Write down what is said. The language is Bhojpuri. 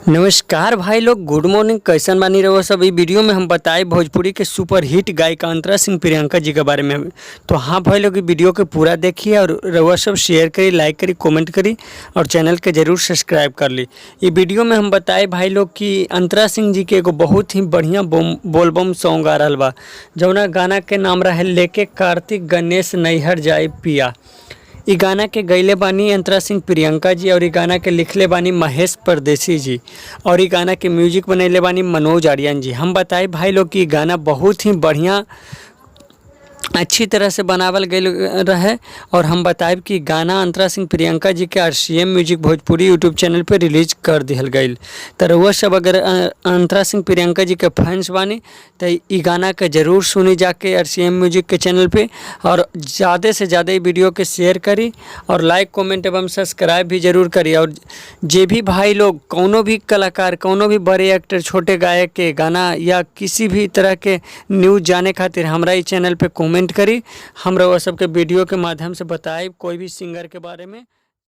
नमस्कार भाई लोग, गुड मॉर्निंग। कैसन बानी रहो सब। ई वीडियो में हम बताए भोजपुरी के सुपरहिट गायिका अंतरा सिंह प्रियंका जी के बारे में। तो हाँ भाई लोग, ई वीडियो के पूरा देखिए और रउआ सब शेयर करी, लाइक करी, कमेंट करी और चैनल के जरूर सब्सक्राइब कर ली। ई वीडियो में हम बताए भाई लोग कि अंतरा सिंह जी के एगो बहुत ही बढ़िया बोलबम सॉन्ग आ रहल बा, जौना गाना के नाम रहे लेके कार्तिक गणेश नैहर जाए पिया। इ गाना के गईले बानी अंतरा सिंह प्रियंका जी और इ गाना के लिखले बानी महेश परदेसी जी और इ गाना के म्यूजिक बनैले बानी मनोज आर्यन जी। हम बताए भाई लोग कि इ गाना बहुत ही बढ़िया अच्छी तरह से बनावल गईल रहे और हम बताएब कि गाना अंतरा सिंह प्रियंका जी के RCM music Bhojpuri YouTube channel पे रिलीज कर दिहल गईल। तो रउआ सब अगर अंतरा सिंह प्रियंका जी के फैंस बानी तो इ गाना के जरूर सुनी जाके आरसीएम म्यूजिक के चैनल पे और ज़्यादा से ज़्यादा इ वीडियो के शेयर करी और लाइक, कमेंट एवं सब्सक्राइब भी जरूर करी। और जे भी भाई लोग कौनो भी कलाकार, कौनो भी बड़े एक्टर, छोटे गायक के गाना या किसी भी तरह के न्यूज़ जाने खातिर हमरा इ चैनल पे कमेंट करी। हम रउआ सबके वीडियो के माध्यम से बताएब कोई भी सिंगर के बारे में।